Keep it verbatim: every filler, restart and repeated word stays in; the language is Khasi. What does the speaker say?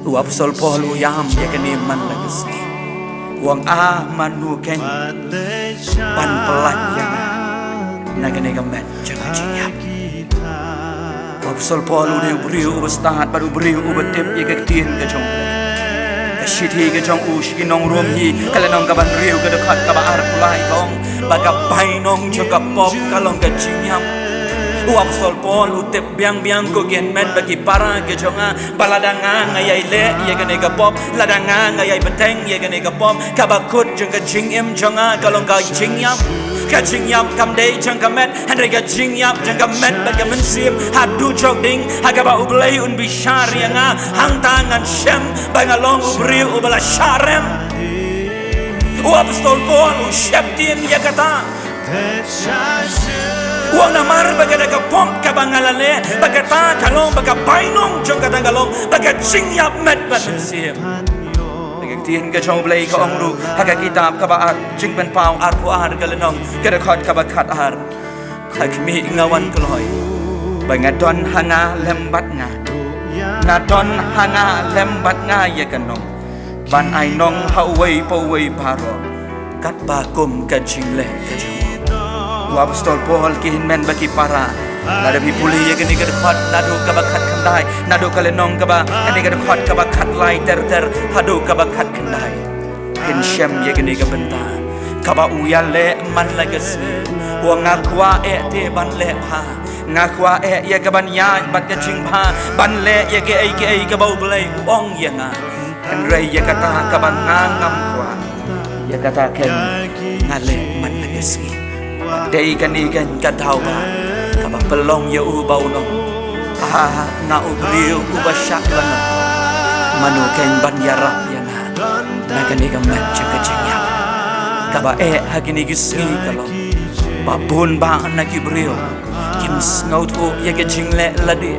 U Apostol Paul u ïam ïa kane man la ka sngi. U ong, a mano keiñ ban pyllait ïa nga na kane ka met jong ka jingïap. U Apostol Paul u dei u briew uba stad bad u briew uba tip ïa ka ktien ka jong U Blei. Ka shithi ka jong u sha ki nong Rom hi, ka lynnong kaba hynriew, ka dkhot kaba arphew lai ka ong ba ka bainong jong ka pop ka long ka jingïap. U Apostol Paul u tip biang biang, ko ki hynmen bad ki para ki jong nga, ba lada nga nga ïai leh ïa kane ka pop, lada nga nga ïai bteng ïa kane ka pop, kaba kut jong ka jingim jong nga ka long ka jingïap. Ka jingïap kam dei jong ka met, hynrei ka jingïap jong ka met bad ka mynsiem. Haduh jok ding ha kaba U Blei un bishar ïa nga, hangta ngan shem ba nga long u briew uba la shah rem. U Apostol Paul u sheptieng ïa kata. U ong namar ba kata ka pop kaba nga la leh, ba kata ka long ba ka bainong jong kata ka long ba ka jingïap met bad mynsiem. Ka ktien ka jong U Blei ka ong ruh ha ka kitab kaba ar, Jingpynpaw arphew ar ka lynnong, ka dkhot kaba khatar. Ha khmih, nga wan kloi ba nga don ha nga lem bad nga, nga don ha nga lem bad nga ïa ka nong ban ai nong ha uwei pa uwei baroh katba kum ka jingleh ka jong u. U Apostol Paul, ki hynmen bad ki para, lada phi pule ïa kane ka dkhot naduh kaba khatkhyndai, naduh ka lynnong kaba, kane ka dkhot kaba khatlai ter ter haduh kaba khatkhyndai, phin shem ïa kane ka bynta kaba u ïaleh man la ka sngi. U ong, nga kwah eh te ban leh bha, nga kwah eh ïa kaban ïaid bad ka jingbha, ban leh ïa kiei kiei kaba U Blei u ong ïa nga. Hynrei ïa kata kaba nga ngam kwah, ïa kata keiñ nga leh man la ka sngi. Bad dei kane keiñ ka daw ba kaba pynlong ïa u ba un ong, a, nga u briew uba shah lyngngoh, mano keiñ ban ïarap ïa nga na kane ka met jong ka jingïap. Kaba eh ha kine ki sngi ka long ba bun bah na ki briew kim sngewthuh ïa ka jingleh lade.